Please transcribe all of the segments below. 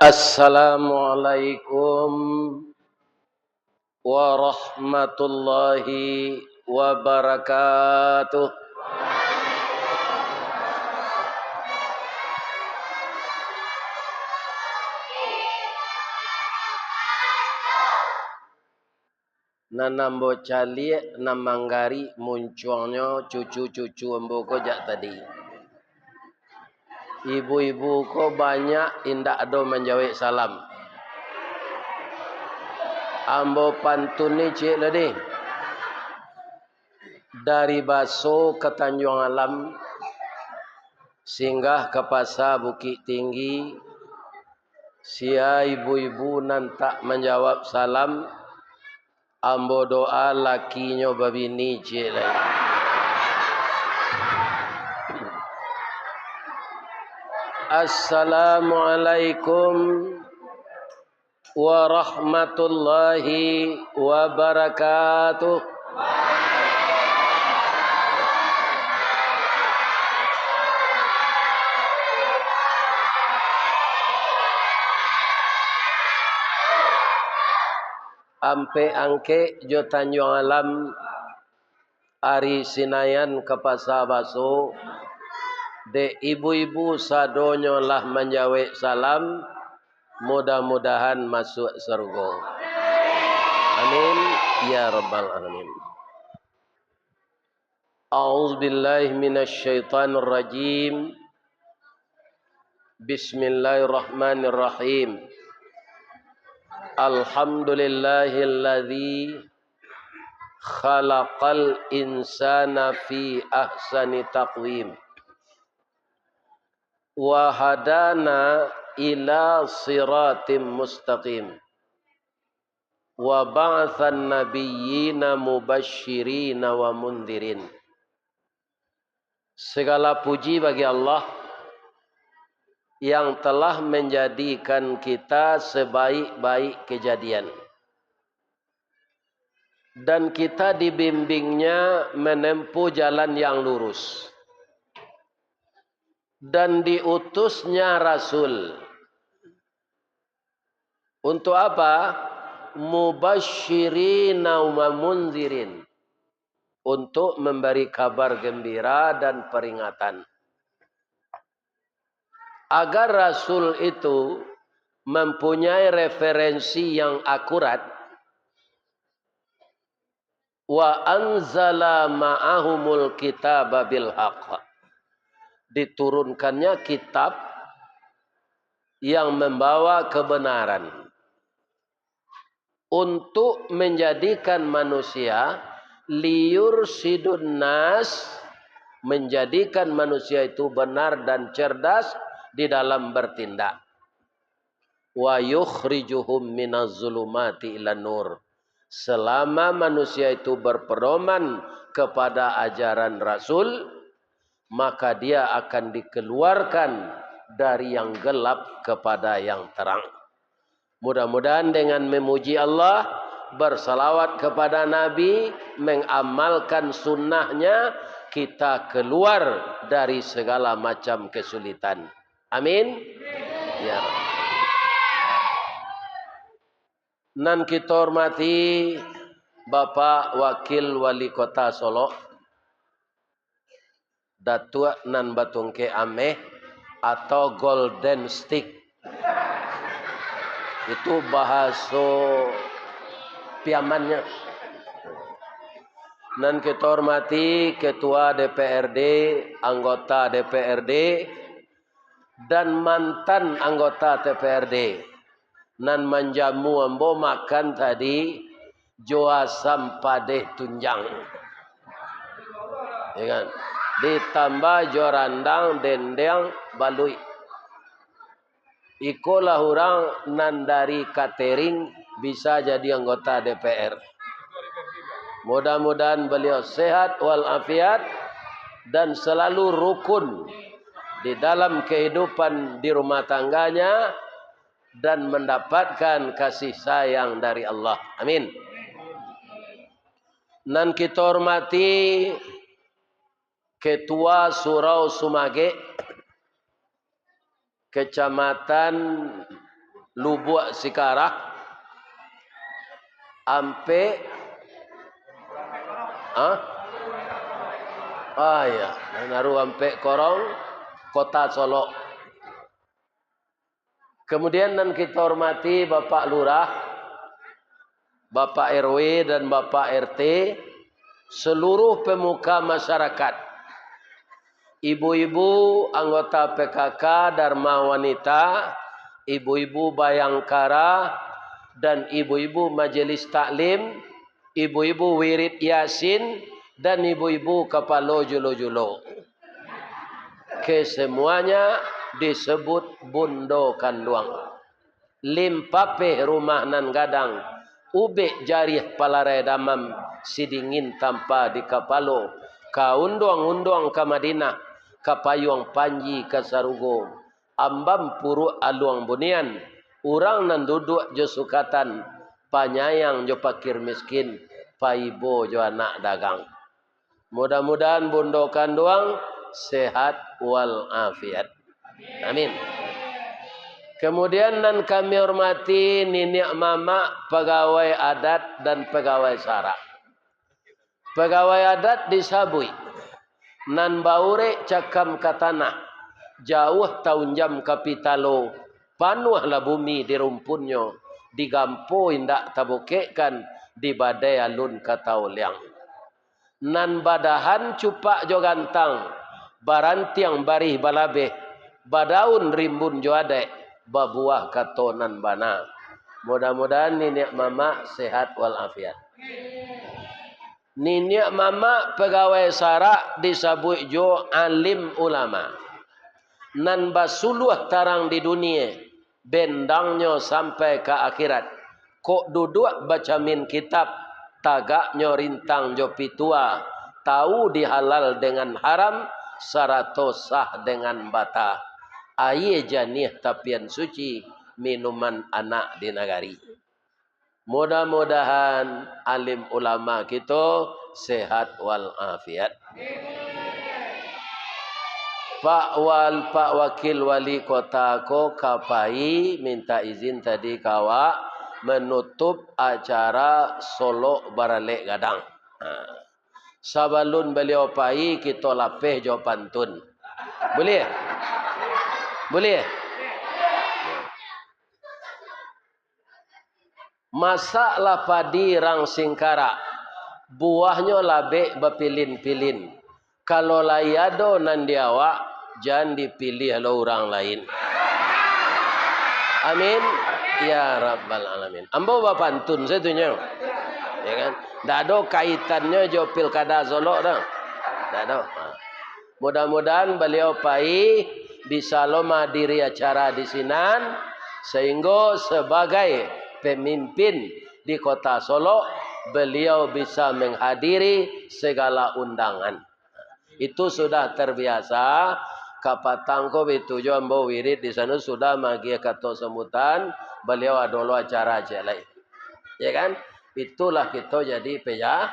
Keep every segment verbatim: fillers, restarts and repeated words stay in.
Assalamualaikum warahmatullahi wabarakatuh. Nan ambo caliak, nan manggarik muncuangnyo cucu-cucu ambo ko jak tadi. Ibu-ibu ko banyak indak ado manjawek salam. Ambo pantun ni ciek lah deh. Dari Baso ka Tanjuang Alam, singgah ka Pasa Bukik Tinggi, sia ibu-ibu nan tak manjawab salam, ambo doa lakinyo babini ciek lai. Assalamualaikum warahmatullahi wabarakatuh. Ampek Angkek jo Tanjuang Alam, ari Sinayan ka Pasa Baso, dek ibu-ibu sadonyo lah manjawek salam, mudah-mudahan masuak sarugo. Amin, ya rabbal alamin. A'udzubillahi minasyaitonirrajim. Bismillahirrahmanirrahim. Alhamdulillahilladzi khalaqal insana fi ahsani taqwim. Wa hadana ila siratim mustaqim. Wa ba'atsan nabiyyina mubasyirina wa mundzirin. Segala puji bagi Allah yang telah menjadikan kita sebaik-baik kejadian. Dan kita dibimbing-Nya menempuh jalan yang lurus. Dan diutus-Nya Rasul. Untuk apa? Mubasyirina wa mundzirin. Untuk memberi kabar gembira dan peringatan. Agar Rasul itu mempunyai referensi yang akurat, wa anzala ma'ahumul kitaba bil haq. Diturunkannya kitab yang membawa kebenaran. Untuk menjadikan manusia, liyursyidun nas, menjadikan manusia itu benar dan cerdas di dalam bertindak. Wa yukhrijuhum minaz zulumati ilan nur. Selama manusia itu berpedoman kepada ajaran Rasul, maka dia akan dikeluarkan dari yang gelap kepada yang terang. Mudah-mudahan dengan memuji Allah, bersalawat kepada Nabi, mengamalkan sunnahnya, kita keluar dari segala macam kesulitan. Amin. Ya. Nan kito hormati Bapak Wakil Wali Kota Solok, Datuak nan batungkek ameh atau golden stick. Itu bahaso Piamannyo. Nan kito hormati Ketua D P R D, anggota D P R D, dan mantan anggota D P R D, nan manjamu ambo makan tadi, jo asam padeh tunjang. Ya kan? Ditambah jo randang, dendeng, baluik. Ikolah urang nan dari catering bisa jadi anggota D P R. Mudah-mudahan beliau sehat walafiat dan selalu rukun di dalam kehidupan di rumah tangganya dan mendapatkan kasih sayang dari Allah. Amin. Nan kito hormati Ketua Surau Sumagek, Kecamatan Lubuak Sikarah, Ampek, ah? Ah, ya, Naru Ampek Korong, Kota Solok. Kemudian nan kita hormati Bapak Lurah, Bapak R W dan Bapak R T, seluruh pemuka masyarakat, ibu-ibu anggota P K K Dharma Wanita, ibu-ibu Bayangkara, dan ibu-ibu Majelis Taklim, ibu-ibu Wirid Yasin, dan ibu-ibu kapalo julo-julo. Kesemuanya disebut bundo kanduang. Limpapeh rumah nan gadang, ubek jarih palarai damam, sidingin tampa di kapalo, ka unduang-unduang ka Madinah, ka payuang panji ka sarugo, ambam puruak aluang bunian, urang nan duduak jo sukatan, panyayang jo pakir miskin, paibo jo anak dagang. Mudah-mudahan bundo kanduang sehat wal afiat. Amin. Kemudian nan kami hormati niniak mamak pagawai adat dan pagawai sarak. Pagawai adat disabuik, nan baurek cakam ka tanah, jauah taunjam ka pitalo, panuahlah bumi di rumpunnyo, digampo indak tabukekkan, di badai alun ka taoliang. Nan badahan cupak jo gantang, barantiang barih balabeh, badaun rimbun jo adaik, babuah kato nan bana. Mudah-mudahan niniak mamak sehat walafiat. Niniak mamak pagawai sarak disabuik juo alim ulama, nan basuluah tarang di dunie, bendangnyo sampai ka akhirat. Kok duduak bacamin kitab, tagaknyo rintang jo pitua, tawu di halal dengan haram, sarato sah dengan bata. Ayie janiah tapian suci, minuman anak di nagari. Mudah-mudahan alim ulama kito sehat walafiat. Pak Wal-, Pak Wakil Wali Kota ko ka pai minta izin tadi ka awak manutup acara Solok Baralek Gadang. Ha. Sabalun baliau pai, kito lapeh jo pantun. Buliah? Buliah? Masaklah padi rang singkarak, buahnyo labek bapilin-pilin. Kalau lai ado nan di awak, jan dipiliah lo urang lain. Amin. Ya Rabbal Alamin. Ambo bapantun satunyo. Ya kan? Ndak ado kaitannyo jo pilkada Solok doh. Ndak ado. Ha. Mudah-mudahan baliau pai bisa lo mahadiri acara di sinan, sahinggo sabagai pamimpin di Kota Solok, baliau bisa manghadiri sagala undangan. Itu sudah tarbiasa, kapatang ko bitujuah ambo wirid di sano sudah maagiah kato sambutan, baliau ado lo acara ciek lai. Ya kan? Itulah kito jadi peja-,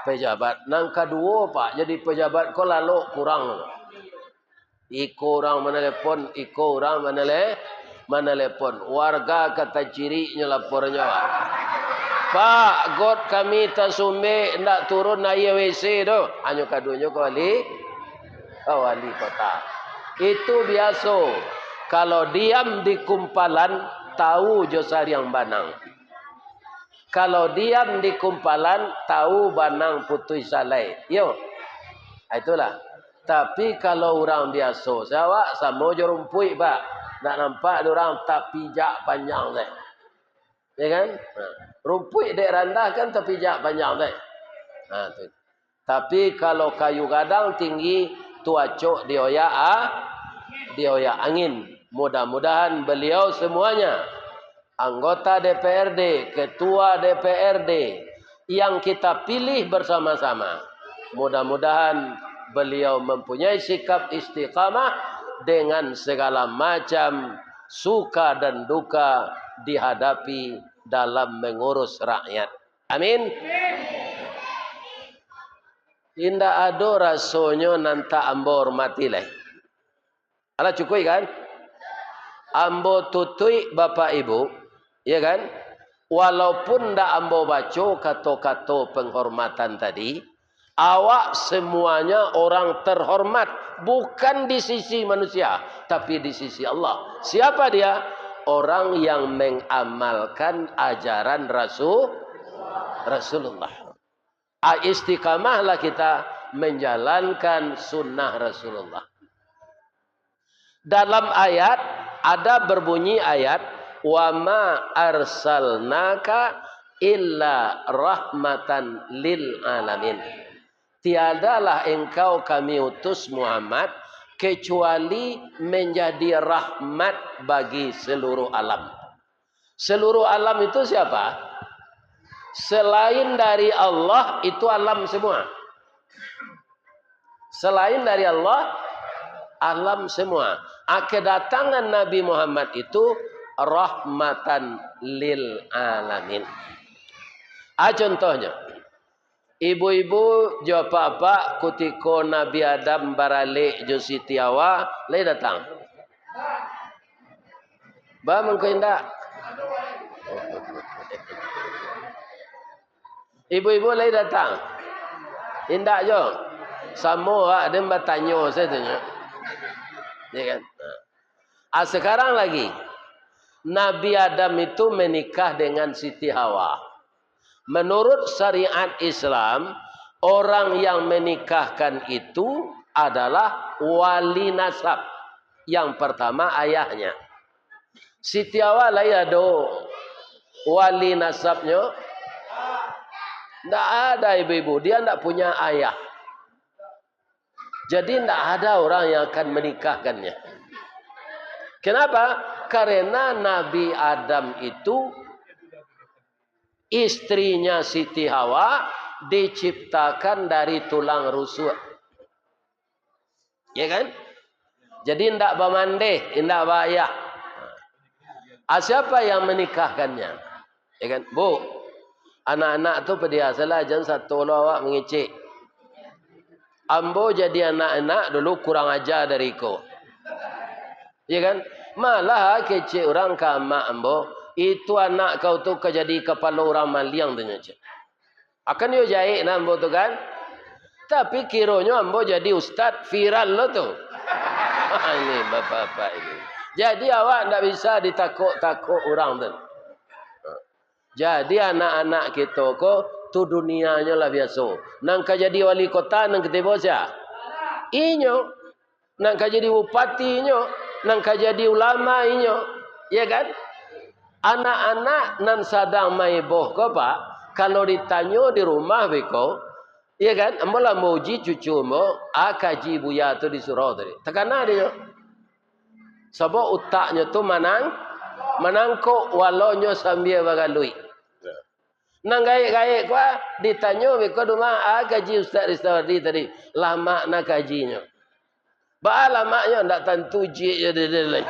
pejabat. Nan kaduo, Pak, jadi pejabat ko lalok kurang. Iko urang manalepon, iko urang manale-, manalepon. Warga ka taciriknyo lapornyo, Pak. "Pak, got kami tasumbek, ndak turun aia W C doh." Hanyo kaduonyo ka wali, ka wali kota. Itu biaso. Kalau diam di kumpalan, tawu jo sariang banang. Kalau diam di kumpalan, tawu banang putuih salai. Iyo. Ah, itulah. Tapi kalau urang biaso, se awak samo jo rumpuik, Pak. Ndak nampak dek urang tapijak panjang se. Ya kan? Nah, rumpuik dek randah kan tapijak panjang se. Nah, tu. Tapi kalau kayu gadang tinggi, tu acok dioyak a-, dioyak angin. Mudah-mudahan baliau semuanya, anggota D P R D, ketua D P R D, yang kita pilih bersama-sama, mudah-mudahan beliau mempunyai sikap istiqamah dengan segala macam suka dan duka dihadapi dalam mengurus rakyat. Amin. Indak ado rasonyo nan tak ambo hormati lai. Alah cukuik kan? Ambo tutuik, Bapak Ibu, ya kan? Walaupun ndak ambo baco kato-kato penghormatan tadi, awak semuanya orang terhormat, bukan di sisi manusia, tapi di sisi Allah. Siapa dia? Orang yang mengamalkan ajaran Rasul, Rasulullah. A, istiqamahlah kita menjalankan sunnah Rasulullah. Dalam ayat, ada berbunyi ayat, "Wa ma arsalnaka illa rahmatan lil alamin." Tiadalah engkau kami utus, Muhammad, kecuali menjadi rahmat bagi seluruh alam. Seluruh alam itu siapa? Selain dari Allah, itu alam semua. Selain dari Allah, alam semua. A, kedatangan Nabi Muhammad itu rahmatan lil alamin. A, contohnya, ibu-ibu jo apak-apak, kutiko Nabi Adam baralek jo Siti Hawa, lai datang? Ba mangko indak? Ibu-ibu lai datang? Indak jo. Samo awak den batanyo sajo tu nyo. Ya kan? A, sekarang lagi, Nabi Adam itu menikah dengan Siti Hawa. Menurut syariat Islam, orang yang menikahkan itu adalah wali nasab. Yang pertama, ayahnya. Siti Hawa lai ado wali nasabnyo? Ndak ada, ibu-ibu. Dia ndak punya ayah. Jadi, ndak ada orang yang akan menikahkannya. Kenapa? Karena Nabi Adam itu, istrinya Siti Hawa, diciptakan dari tulang rusuk. Ya kan? Jadi, indak bamandeh, indak baayah. A, siapa yang menikahkannya? Ya kan? Bu, anak-anak tu padiasalah, jan sato lo awak mangecek. Ambo jadi anak-anak dulu kurang aja dari ko. Ya kan? Malah kecek urang ka amak ambo, "Itu anak kau tu ka jadi kapalo urang maliang," tu nyo cek. Akan yo jahek nah ambo tu kan. Tapi kironyo ambo jadi ustad viral lo tu. Ini bapak-bapak ini. Jadi awak ndak bisa ditakok-takok urang tu. Jadi anak-anak kito ko tu dunianyo lah biaso. Nan ka jadi wali kota nan katibo sia? Inyo. Nan ka jadi bupati inyo, nan ka jadi ulama inyo, ya kan? Anak-anak nan sadang maeboh ko, Pak, kalau ditanyo di rumah beko, ya kan? Ambo lah mauji cucu ambo, a kaji buya tu di surau tadi. Takana dinyo. Sabab utaknyo tu manang, manangkok walonyo sambia bagaluik. Nan gaek-gaek ko, a, ditanyo beko di rumah, a kaji Ustaz Ristawardi tadi. Lamak na kajinyo. Baa lamaknyo, ndak tantu jik je dia, dia, dia.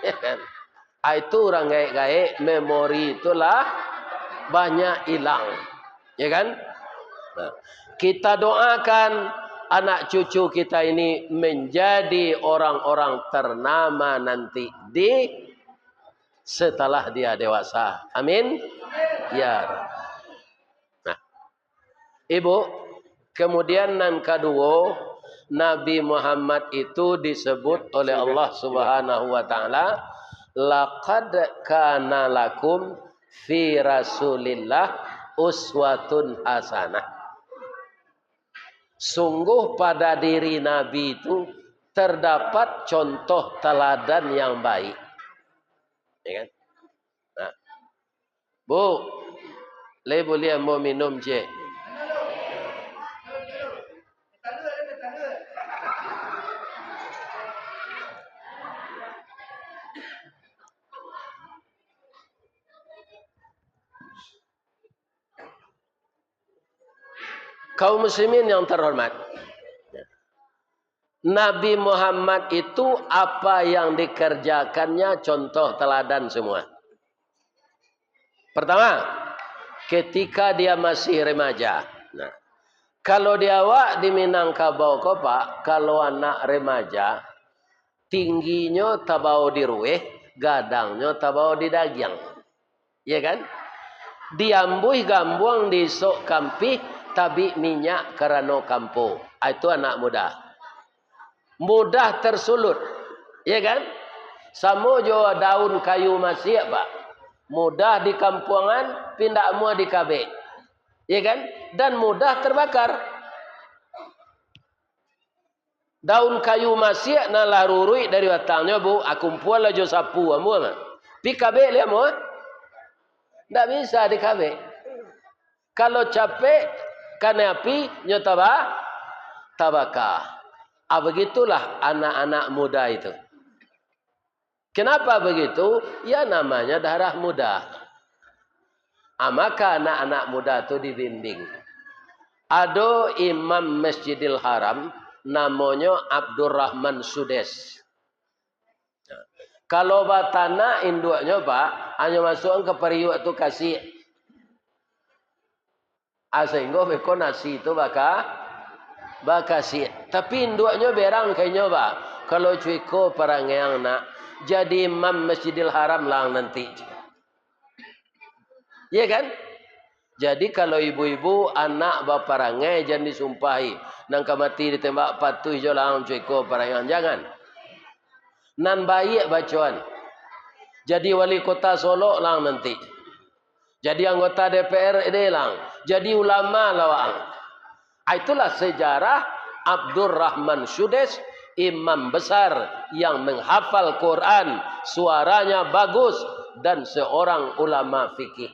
Ya kan? Ah, itu urang gaek-gaek, memori itulah banyak hilang. Ya kan? Nah, kita doakan anak cucu kita ini menjadi orang-orang ternama nanti di setelah dia dewasa. Amin. Ya Rabb. Nah, Ibu, kemudian nan kaduo, Nabi Muhammad itu disebut oleh Allah Subhanahu wa Ta'ala, "Laqad kana lakum fi Rasulillah uswatun hasanah." Sungguh pada diri Nabi itu terdapat contoh teladan yang baik. Ya kan? Nah. Bu, lai buliah ambo minum ciek? Kaum muslimin yang terhormat, Nabi Muhammad itu apa yang dikerjakannya contoh teladan semua. Pertama, ketika dia masih remaja. Nah, kalau di awak di Minangkabau ko, Pak, kalau anak remaja, Tingginyo tabao di rueh, gadangnyo tabao di dagiang. Ya kan? Diambuih gambuang, diisok kampih, tabik minyak karano kampo. Ah, itu anak muda. Mudah tersulut. Ya kan? Samo jo daun kayu masiak, Pak. Mudah dikampuangan, tapi indak amuah dikabek. Ya kan? Dan mudah terbakar. Daun kayu masiak nan lah ruruik dari batangnyo, Bu, ah, kumpualah jo sapu, amuah mah. Pi kabek lai amuah? Ndak bisa dikabek. Kalau capek, kanai api, nyo taba-, tabaka. Ah, begitulah anak-anak muda itu. Kenapa begitu? Ya, namanya darah muda. Ah, maka anak-anak muda tu dibimbing. Ado imam Masjidil Haram, namonyo Abdurrahman Sudes. Kalau batanak induaknyo, Pak, hanyo masuakan ka pariuak tu kasiak. Ah, sahinggo beko nasi tu baka-, bakasiak. Tapi induaknyo berang ka inyo, Pak. Kalau cuko parangaian nak, jadi imam Masjidil Haram lah ang nanti. Iya kan? Jadi, kalau ibu-ibu, anak baparangai, jan disumpahi. Nan ka mati ditembak patuih jo lah ang cuko parangaian. Jangan. Nan baiak bacoan. Jadi wali kota Solok lah ang nanti. Jadi anggota D P R D lah ang. Jadi ulama lah ang. Ah, itulah sejarah Abdurrahman Sudes, imam besar yang menghafal Quran, suaranya bagus, dan seorang ulama fikih.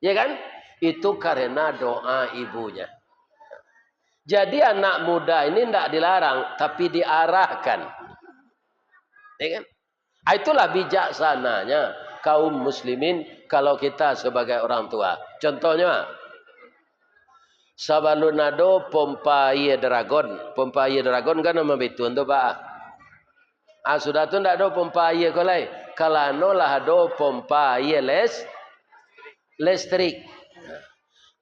Ya kan? Itu karena doa ibunya. Jadi anak muda ini ndak dilarang, tapi diarahkan. Ya kan? Ah, itulah bijaksananya kaum muslimin kalau kita sebagai orang tua. Contohnya, sabalun ado pompa aia Dragon, pompa aia Dragon kan nama bitun tu, Pak. Ah, sudah tu ndak ado pompa aia ko lai. Kalano lah ado pompa aia les-, listrik.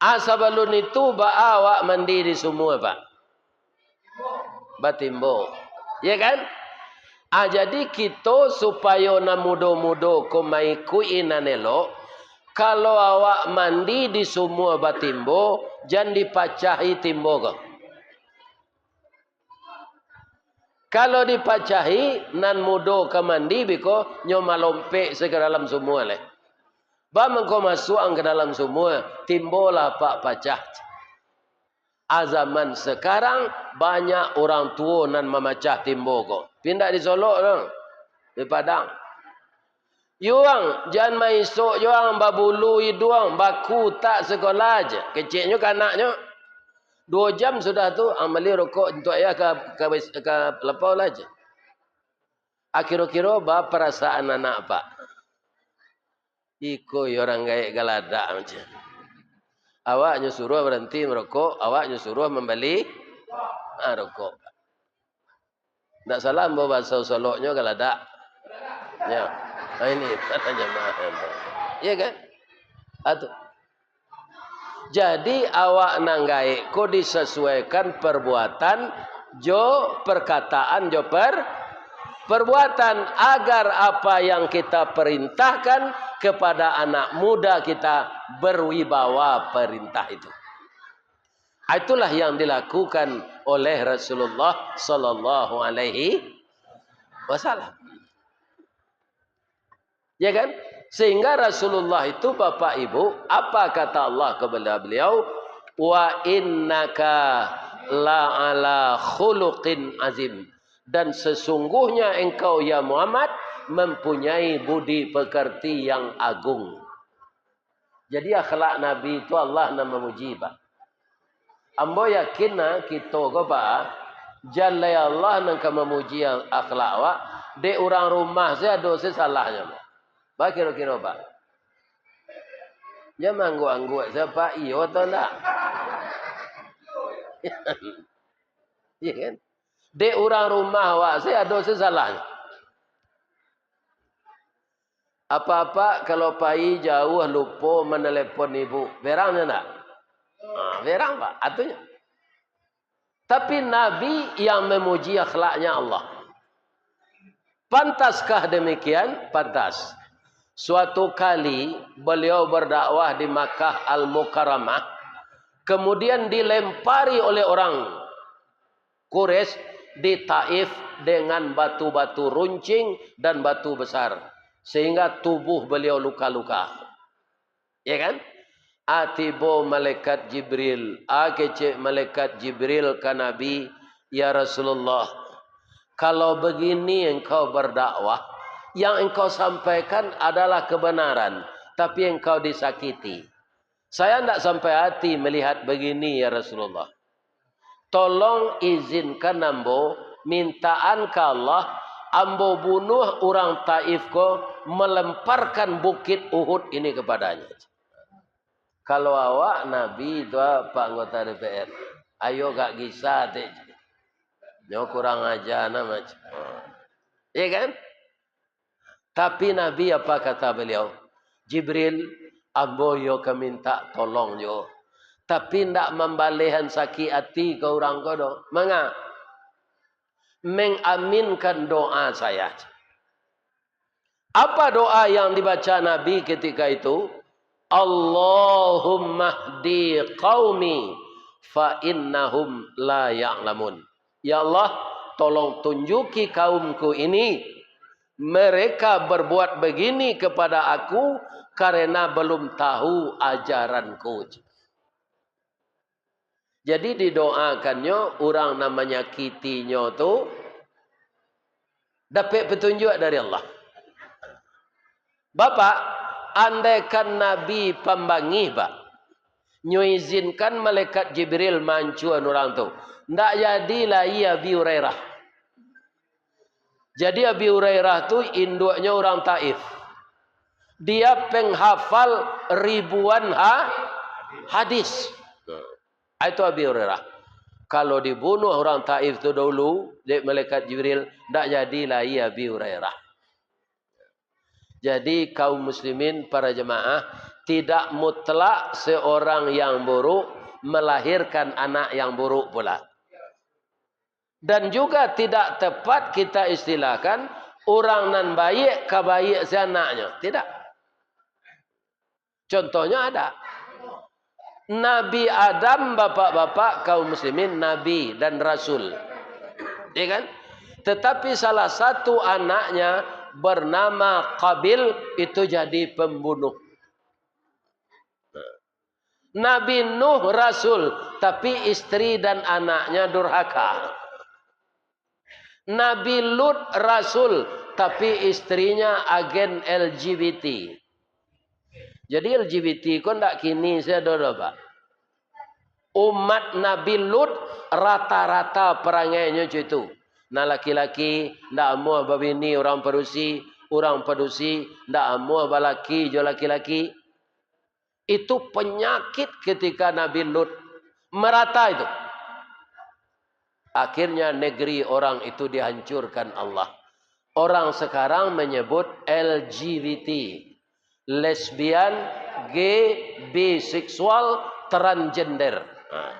Ah, sabalun itu baa awak mandi di sumua, Pak? Batimbo. Ya kan? Ah, jadi kito supayo nan mudo-mudo ko maikuik-i nan elok, kalau awak mandi di sumua batimbo, jan dipacahi timbo ko. Kalau dipacahi, nan mudo ka mandi biko nyo malompek se ka dalam sumua lai. Ba mangko masuak ang ka dalam sumua, timbo lah apak pacah. Ah, zaman sekarang, banyak urang tuo nan mamacah timbo ko. Tapi indak di Solok tu, di Padang. Yuang, jan maisok juo ang, babulu iduang, bakutak sakolah se. Keceknyo ka anaknyo. Duo jam sudah tu, ang bali rokok untuak ayah ka, ka, ka lapau lah se. Ah, kiro-kiro ba parasaan anak, Pak? Iko yo urang gaek galadak macam. Awak nyo suruah baranti marokok, awak nyo suruah mambali, ah, rokok. Ndak salah ambo bahaso Soloknyo galadak. Ya. Ah, ini, jamaah. Iya kan? Ah, tu. Jadi, awak nan gaek ko disasuaikan perbuatan jo perkataan jo per-, perbuatan, agar apa yang kita perintahkan kepada anak muda kita berwibawa perintah itu. Itulah yang dilakukan oleh Rasulullah sallallahu alaihi wasallam. Ya kan? Sehingga Rasulullah itu, Bapak Ibu, apa kata Allah kepada beliau? "Wa innaka la ala khuluqin azim." Dan sesungguhnya engkau, ya Muhammad, mempunyai budi pekerti yang agung. Jadi, akhlak Nabi tu Allah nan mamuji, Pak. Ambo yakin nah, kito ko, Pak, jan lai Allah nan ka mamuji akhlak awak, dek urang rumah se ado se salahnyo, Pak. Ba kiro-kiro, Pak? Jan maangguak-angguak se, Pak, iyo atau ndak? Iya kan? Dek urang rumah awak se ado se salahnyo. Apak-apak kalau pai jauah lupo manelepon ibu, berang nyo ndak? Ah, berang, Pak, atunyo. Tapi Nabi yang memuji akhlaknya Allah. Pantaskah demikian? Pantas. Suatu kali beliau berdakwah di Makkah Al-Mukarramah, kemudian dilempari oleh orang Quraisy di Taif dengan batu-batu runcing dan batu besar, sehingga tubuh beliau luka-luka. Ya kan? A tibo malaikat Jibril, a kecek malaikat Jibril ka Nabi, "Ya Rasulullah, kalau begini engkau berdakwah, yang engkau sampaikan adalah kebenaran, tapi engkau disakiti. Saya ndak sampai hati melihat begini, ya Rasulullah. Tolong izinkan ambo, mintaan ka Allah, ambo bunuh urang Taif ko, melemparkan bukit Uhud ini kepadanya." Kalau awak Nabi tu, Pak Anggota D P R, ayo gak gisa, tek. Nyo kurang aja nah macam. Iya kan? Tapi Nabi apa kata beliau? "Jibril, ambo yo ka minta tolong jo. Tapi ndak mambalehan sakik ati ka urang ko doh." Manga? Mengaminkan doa saya. Apa doa yang dibaca Nabi ketika itu? "Allahumma hdi qaumi fa innahum la ya'lamun." Ya Allah, tolong tunjuki kaumku ini. Mereka berbuat begini kepada aku karena belum tahu ajaranku. Jadi didoakannyo urang nan manyakitinyo tu dapek petunjuk dari Allah. Bapak, andaikan Nabi pambangih, Pak, nyo izinkan malaikat Jibril mancuan urang tu, ndak jadi lai Abi Hurairah. Jadi Abi Hurairah tu induaknyo urang Taif. Dia penghafal ribuan ha-, hadis. Nah, itu Abi Hurairah. Kalau dibunuh urang Taif tu dahulu dek malaikat Jibril, ndak jadi lai Abi Hurairah. Jadi kaum muslimin, para jemaah, tidak mutlak seorang yang buruk melahirkan anak yang buruk pula. Dan juga tidak tepat kita istilahkan urang nan baiak ka baiak se anaknyo. Tidak. Contohnya ada. Nabi Adam, bapak-bapak, kaum muslimin, nabi dan rasul. Ya kan? Tetapi salah satu anaknya bernama Qabil, itu jadi pembunuh. Nabi Nuh rasul, tapi istri dan anaknya durhaka. Nabi Lut rasul, tapi istrinya agen L G B T. Jadi L G B T ko ndak kini sajo doh, Pak. Umat Nabi Lut rata-rata perangainyo cak itu. Nah, laki-laki ndak amuah babini urang padusi, urang padusi ndak amuah balaki jo laki-laki. Itu penyakit ketika Nabi Lut merata itu. Akhirnya negeri orang itu dihancurkan Allah. Orang sekarang menyebut L G B T, lesbian, gay, biseksual, transgender. Nah.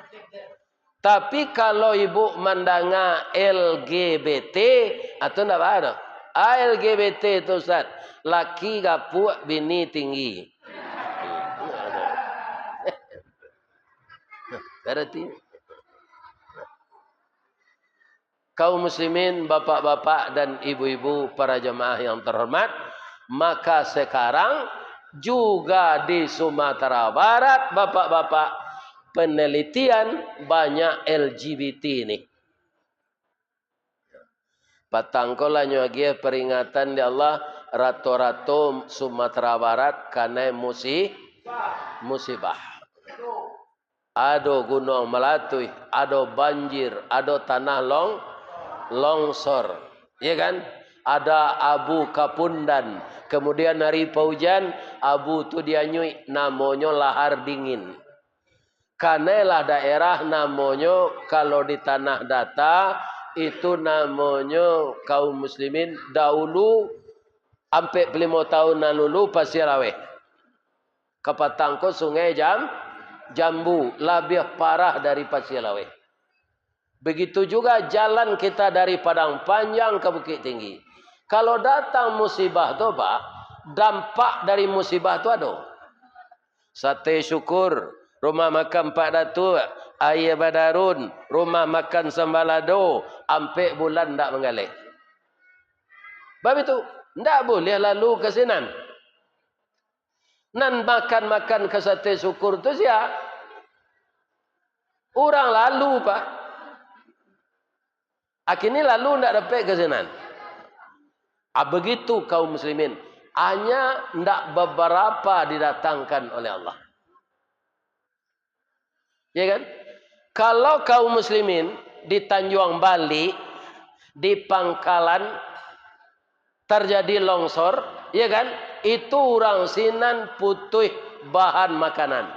Tapi kalau ibu mandanga L G B T, ah, tu ndak baa doh. Ah, L G B T tu, Ustaz, laki gapuak, bini tinggi. Berarti kaum muslimin, bapak-bapak dan ibu-ibu, para jemaah yang terhormat, maka sekarang juga di Sumatera Barat, bapak-bapak, penelitian banyak L G B T ni. Patang ko lah nyo agiah peringatan di Allah, rato-rato Sumatera Barat kanai musi-, musibah. Ado gunuang malatuih, ado banjir, ado tanah long-, longsor. Iya kan? Ada abu kapundan. Kemudian hari paujan, abu tu dianyuik, namonyo lahar dingin. Kanailah daerah namonyo, kalau di Tanah Data, itu namonyo kaum muslimin dahulu, ampek puluah limo tahun nan lalu, Pasir Aweh. Kapatang ko Sungai Jam-, Jambu, labiah parah dari Pasir Aweh. Begitu juga jalan kita dari Padang Panjang ke Bukittinggi. Kalau datang musibah tu, Pak, dampak dari musibah tu ado. Sate syukur, rumah makan Pak Datuk, aia badarun, rumah makan sambalado, ampek bulan ndak manggaleh. Bab itu, ndak buliah lalu ka sinan. Nan makan-makan ka sate syukur tu sia? Urang lalu, Pak. Akhirnyo lalu ndak dapek ka sinan. Ah, begitu kaum muslimin. Hanya ndak beberapa didatangkan oleh Allah. Ya kan? Kalau kaum muslimin di Tanjuang Balik, di Pangkalan, terjadi longsor, ya kan? Itu urang sinan putuih bahan makanan.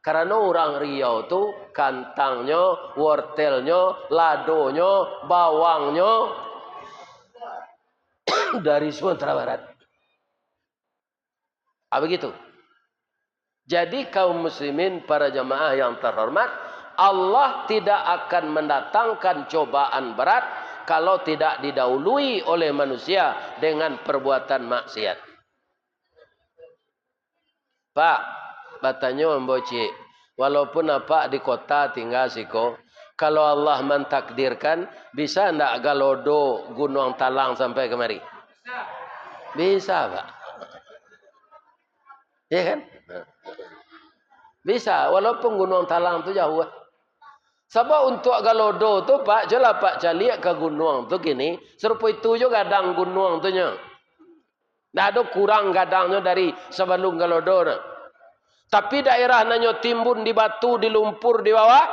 Karano urang Riau tu kantangnyo, wortelnyo, ladonyo, bawangnyo dari Sumatera Barat. Ah, begitu. Jadi, kaum muslimin, para jamaah yang terhormat, Allah tidak akan mendatangkan cobaan berat kalau tidak didahului oleh manusia dengan perbuatan maksiat. Pak, batanyo ambo ciek, walaupun apak di kota tingga siko, kalau Allah mantakdirkan, bisa ndak galodo Gunuang Talang sampai kamari? Bisa, Pak. Ya kan? Bisa, walaupun Gunuang Talang tu jauah. Sabab untuak galodo tu, Pak, jolah Pak caliak ka gunuang tu kini, sarupo itu jo gadang gunuang tu nyo. Ndak ado kurang gadangnyo dari sabalum galodo tu. Tapi daerah nan nyo timbun di batu, di lumpur di bawah,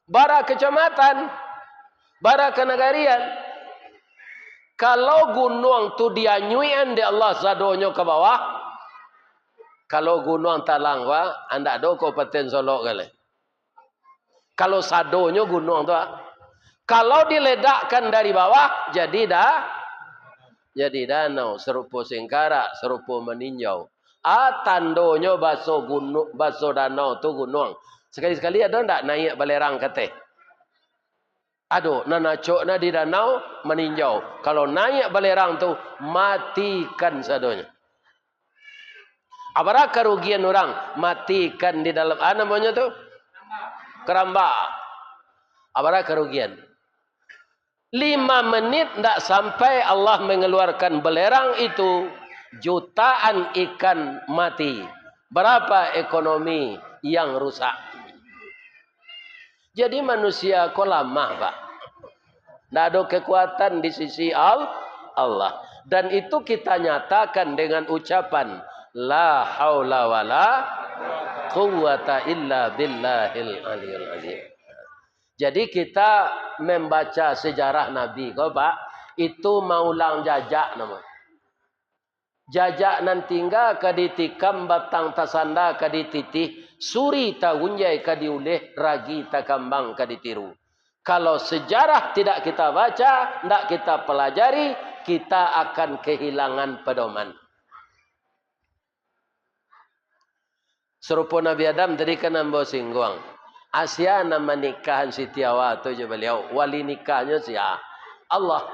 bara kecamatan, bara kanagarian. Kalau gunuang tu dianyuikan dek Allah sadonyo ka bawah, kalau Gunuang Talang, Pak, ndak ado Kabupaten Solok galeh. Kalau sadonyo gunuang tu, ah. Kalau diledakkan dari bawah, jadi da-, jadi danau, sarupo singkarak, sarupo maninjau. Ah, tandonyo baso gunu-, baso danau tu gunuang. Sakali-sakali ado ndak naiak balerang ka ateh? Ado, nan acok nah di danau maninjau. Kalau naiak balerang tu, matikan sadonyo. Abara karugian urang matikan di dalam, ah, namonyo tu? Karambak. Abara karugian. Lima menit ndak sampai Allah mengeluarkan belerang itu, jutaan ikan mati. Berapa ekonomi yang rusak? Jadi manusia ko lamah, Pak. Ndak ado kekuatan di sisi Al-, Allah. Dan itu kita nyatakan dengan ucapan, "La haula wala quwwata illa billahil aliyil azim." Jadi kita membaca sejarah Nabi ko, Pak, itu maulang jajak namonyo. Jajak nan tingga ka ditikam, batang tasanda ka dititih, suri tagunjai ka diuleh, ragi takambang ka ditiru. Kalau sejarah tidak kita baca, ndak kita pelajari, kita akan kehilangan pedoman. Sarupo Nabi Adam tadi kan ambo singguang. Asia nan manikahan Siti Hawa tu jo baliau, wali nikahnyo sia? Allah.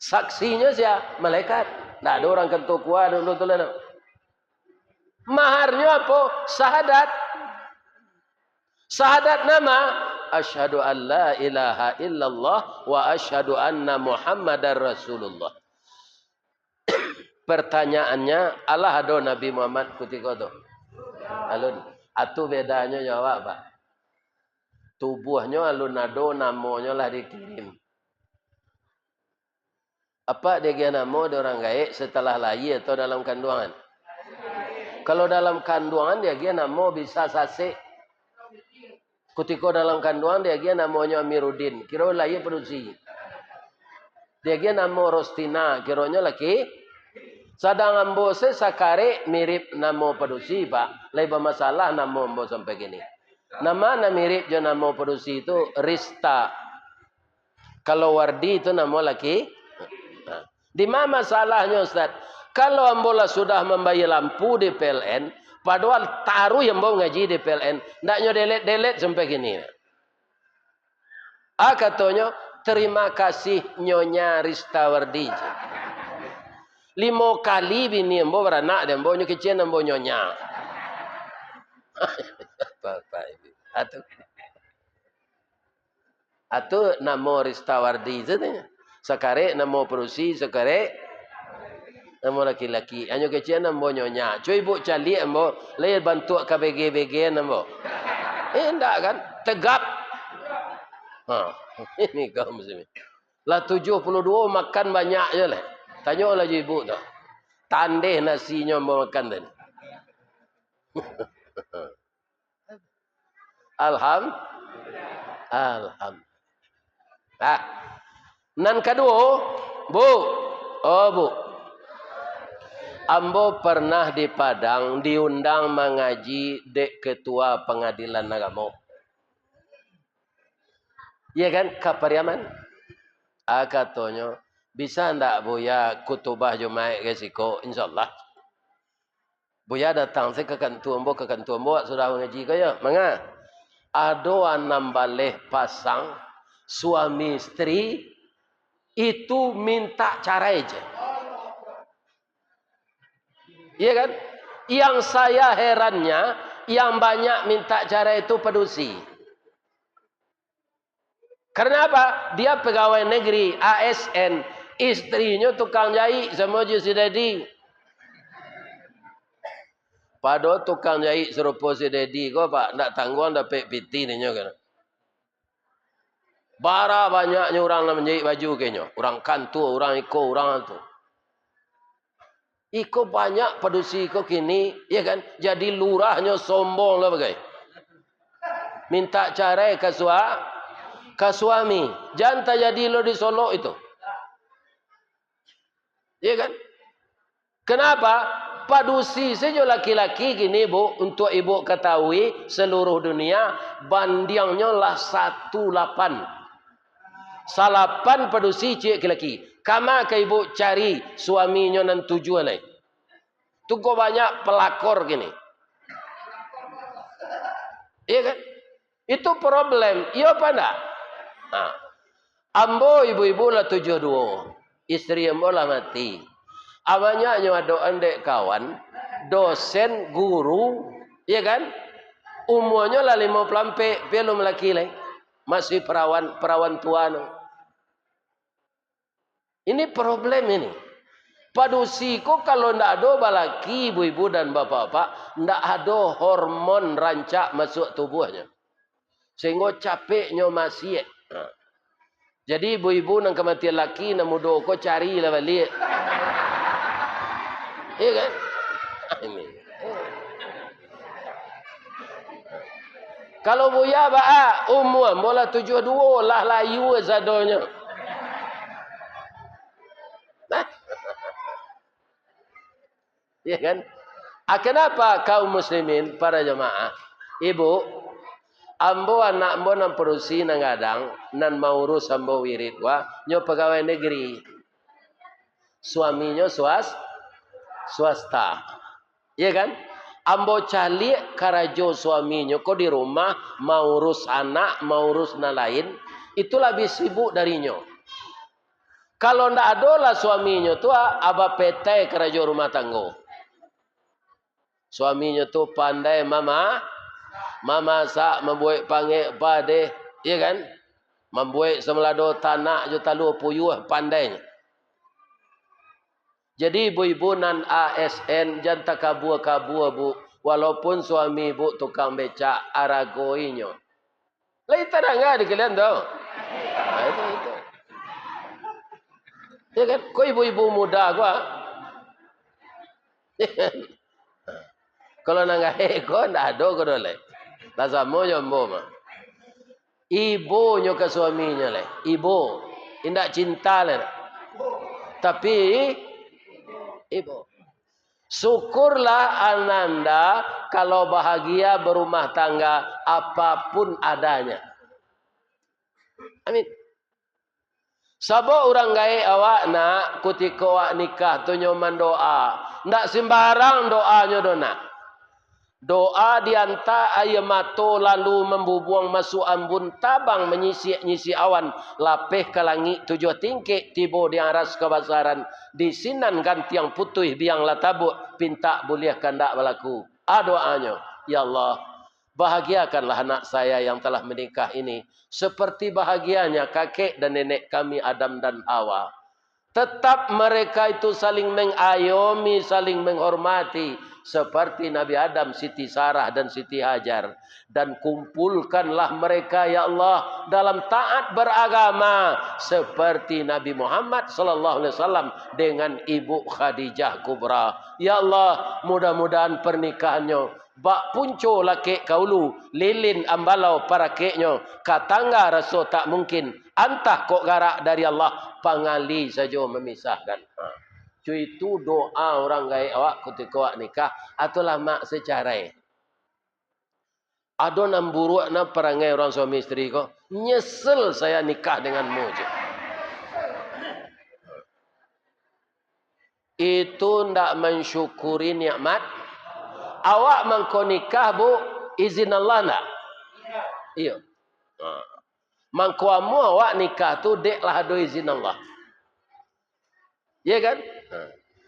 Saksinyo sia? Malaikat. Ndak ado urang kantua kua dulu tu lah, no. Maharnyo apo? Sahadat. Sahadat nama? Asyhadu an la ilaha illallah wa asyhadu anna Muhammadar Rasulullah. Pertanyaannya, alah ado Nabi Muhammad kutiko tu? Alun. Atu bedanyo jo awak, Pak. Tubuahnyo alun ado, namonyo lah dikirim. Apak diagiah namo dek urang gaek setelah lahia atau dalam kanduangan? Kalau dalam kanduangan diagiah namo bisa sasek. Kutiko dalam kanduangan diagiah namonyo Amiruddin, kiro lahia padusi. Diagiah namo Rostina, kironyo laki. Sadang ambo se sakarek mirip namo padusi, Pak. Lai bamasalah namo ambo sampai kini. Nama nan mirip jo namo padusi tu? Rista. Kalau Wardi tu namo laki. Nah, di ma masalahnyo, Ustaz? Kalau ambo lah sudah mambayia lampu di P L N, padohal taruih ambo mangaji di P L N, ndak nyo delet-delet sampai kini. Ah, katonyo, "Terima kasih, Nyonya Ristawardi." Limo kali bini ambo baranak di ambo, nyo kecek ambo Nyonya. Bapak Ibu. Atu. Atu namo Ristawardi tu nyo. Sakarek namo padusi, sakarek namo laki-laki. Hanyo kecek ambo Nyonya. Cubo ibu caliak ambo, lai bantuak ka bege-bege ambo. Eh, indak kan? Tegap. Ha, ini kaum muslimin. Lah tujuah puluah duo makan banyak je lah. Tanyolah jo ibu tu. Tandeh nasinyo ambo makan tadi. Alham-, alham-, ah. Nan kaduo, Bu. Oh, Bu. Ambo pernah di Padang diundang mangaji dek Ketua Pengadilan Agamo. Iya kan, ka Pariaman. Ah, katonyo, "Bisa ndak Buya kutubah Jumaik ka siko?" "Insyaallah." Buya datang se ka kantua ambo, ka kantua ambo, sudah mangaji ko yo. Manga? Ado anam baleh pasang suami isteri itu minta carai je. Iya kan? Yang saya herannya, yang banyak minta carai itu padusi. Karena apa? Dia pegawai negeri, A S N, istrinyo tukang jahit samo jo si Dedi. Pado tukang jahit sarupo si Dedi ko, Pak, ndak tangguang dapek pitih ninyo kan. Bara banyaknyo urang nan manjahit baju ka inyo. Urang kantua, urang iko, urang tu. Iko banyak padusi ko kini, ya kan? Jadi lurahnyo sombong lah bagai. Minta carai ka sua-, ka suami. Jan tajadi lo di Solok itu. Ya kan? Kenapa? Padusi sajo laki-laki kini, Bu, untuk ibu ketahui, seluruh dunia, bandiangnyo lah satu lapan. Salapan padusi ciek laki-laki. Kama ka ibu cari suaminyo nan tujuah lai? Tu ko banyak pelakor kini. Iya kan? Itu problem. Iyo apa ndak? Nah, ambo ibu-ibu lah tujuah duo. Isteri ambo lah mati. Abanyaknyo ado andek kawan, dosen, guru, iya kan? Umuanyo lah limo puluah ampek, pian alun malaki lai. Masih perawan, perawan tua no. Ini problem ini. Padusi ko kalau ndak ado balaki, ibu-ibu dan bapak-bapak, ndak ado hormon rancak masuak tubuahnyo. Sehinggo capeknyo masiak. Ha. Jadi ibu-ibu nan kamatian laki, nan mudo ko carilah baliak. Iya kan? Ini. Kalau buya baa, umua ambo lah tujuah duo, lah layu sadonyo. Nah. Ya kan? Ah, kenapa kaum muslimin, para jamaah? Ibu, ambo anak ambo nan padusi nan gadang, nan maurus ambo wirid, wah, nyo pegawai negeri. Suaminyo swas-, swasta. Iya kan? Ambo caliak karajo suaminyo ko di rumah, maurus anak, maurus nan lain, itu labiah sibuk darinyo. Kalau ndak ado lah suaminyo tu, ah, bapetai karajo rumah tanggo. Suaminyo tu pandai mama-, mamasak, mambuek pangek padeh, iya kan? Mambuek samalado tanak jo talua puyuah, pandainyo. Jadi, ibu-ibu nan A S N, jan takabua-kabua, Bu. Walaupun suami Ibu tukang becak, aragoinyo. Lai tadanga di kalian tu? Nah, itu, itu. Ya kan? Ko ibu-ibu muda ko, ah. Kalau nan gaek ko, ndak ado ko doh lai. Lah samo jo ambo mah. Ibonyo ka suaminyo lai. Ibo. Indak cinta lai. Tapi, ibo. Syukurlah ananda kalau bahagia berumah tangga apapun adanya. Amin. Sabab urang gaek awak, nak, kutiko awak nikah tu nyo mandoa. Ndak sembarang doanyo doh, nak. Doa dianta aia mato, lalu mambubuang masuak ambun, tabang manyisiak-nyisiak awan, lapeh ka langik tujuah tingkek, tibo di aras kabasaran, di sinan gantiang putuih biang lah tabuak, pintak buliah kandak balaku. A doanyo, "Ya Allah, bahagiakanlah anak saya yang telah menikah ini, seperti bahagianya kakek dan nenek kami Adam dan Hawa. Tetap mereka itu saling mengayomi, saling menghormati, seperti Nabi Adam, Siti Sarah, dan Siti Hajar. Dan kumpulkanlah mereka, ya Allah, dalam taat beragama, seperti Nabi Muhammad sallallahu alaihi wasallam dengan Ibu Khadijah Kubra. Ya Allah, mudah-mudahan pernikahannya bak punco lakek ka ulu, lilin ambalau parakeknyo, ka tangga raso tak mungkin, antah kok garak dari Allah, pangali sajo mamisahkan." Ha. Cuitu doa urang gaek awak kutiko awak nikah, atau lamak secarai. Ado nan buruak nan parangai urang suami isteri ko, "Nyesel saya nikah denganmu," cek. Itu ndak mansyukuri nikmat. Awak mangko nikah, Bu, izin Allah ndak? Iyo. Ha. Mangko amuah awak nikah tu dek lah ado izin Allah. Iya kan? Ha.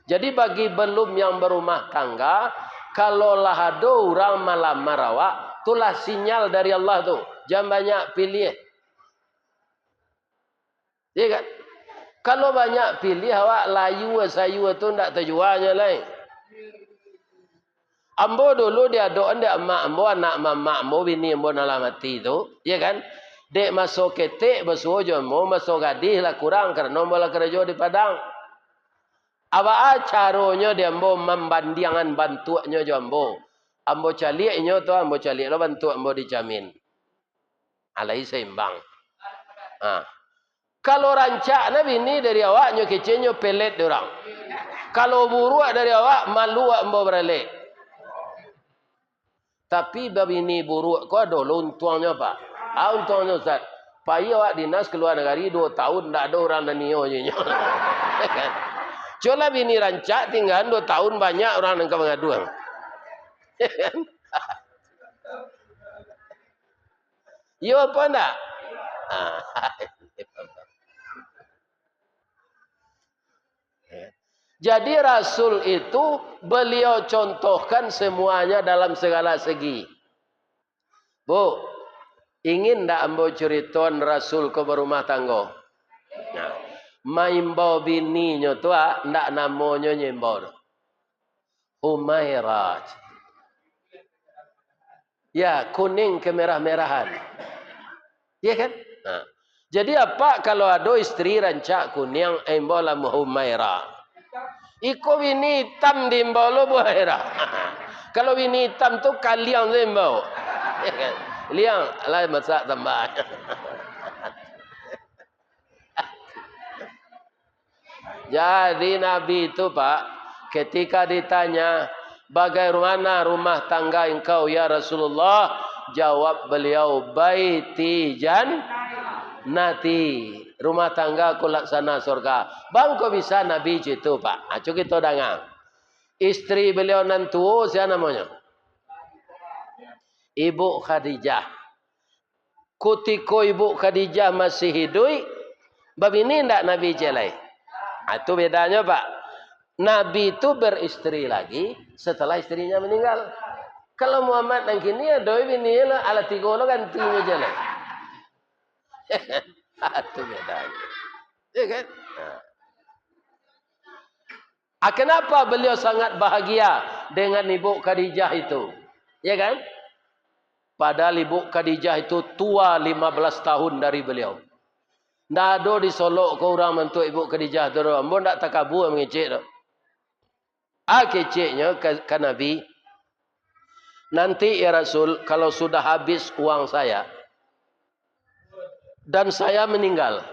Jadi bagi belum yang berumah tangga, kalau lah ado urang malamar awak, tu lah sinyal dari Allah tu. Jan banyak piliah. Iya kan? Kalau banyak piliah, awak layua sayua tu ndak tajuanyo lai. Ambo dulu diadokan dek amak ambo, anak mamak ambo, bini ambo nan lah mati tu, iya kan? Dek maso ketek basuo jo ambo, maso gadih lah kurang, karano ambo lah karajo di Padang. Abaa caronyo di ambo mambandiangan bantuaknyo jo ambo? Ambo caliak inyo tu, ambo caliak lo bantuak ambo di camin. Alai saimbang. Ha. Kalau rancak na bini dari awak, nyo kecek nyo pelet di urang. Kalau buruak dari awak, malu awak ambo baralek. Tapi babini buruak ko ado lo untuangnyo, Pak. Ah, untuangnyo, Ustaz. Pai awak dinas ka lua nagari duo taun, ndak ado urang nan nio jo inyo. Cubolah bini rancak, tinggaan duo taun, banyak urang nan ka mangaduang. Iyo apa ndak? Ah. Jadi Rasul itu beliau contohkan semuanya dalam segala segi. Bu, ingin ndak ambo curitoan Rasul ko barumah tanggo? Nah, maimbau bininyo tu, ah, ndak namonyo nyo imbau tu. Humaira. Ya, kuning kemerah-merahan. Iya kan? Nah. Jadi, apak kalau ado isteri rancak kuniang, imbaulah Humaira. Iko bini itam diimbau lo Buhaira. Kalau bini itam tu kaliang tu imbau. Iya kan? Liang, lai masak tambah. Jadi Nabi tu, Pak, ketika ditanya, "Bagaimana rumah tangga engkau, ya Rasulullah?" Jawab beliau, "Baiti jannati, rumah tangga ku laksana surga." Baa kok bisa Nabi cak itu, Pak? Aco kito danga. Isteri beliau nan tuo, sia namonyo? Ibu Khadijah. Kutiko Ibu Khadijah masih hiduik, babini ndak Nabi cek lai? Ah, tu bedanyo, Pak. Nabi tu beristeri lagi setelah istrinya meninggal. Kalau Muhammad nan kini, ado bini lah, alah tigo lo gantinyo cek lai. Ah, tu bedanyo. Iya kan? Nah. Ah, kenapa beliau sangat bahagia dengan Ibu Khadijah itu? Ya kan? Padahal Ibu Khadijah itu tua lima belas tahun dari beliau. Ndak ado disolok ko urang mantuak Ibu Khadijah tu doh. Ambo ndak takabua mangecek doh. Ah, keceknyo ka, ka Nabi, "Nanti, ya Rasul, kalau sudah habis uang saya, dan saya meninggal,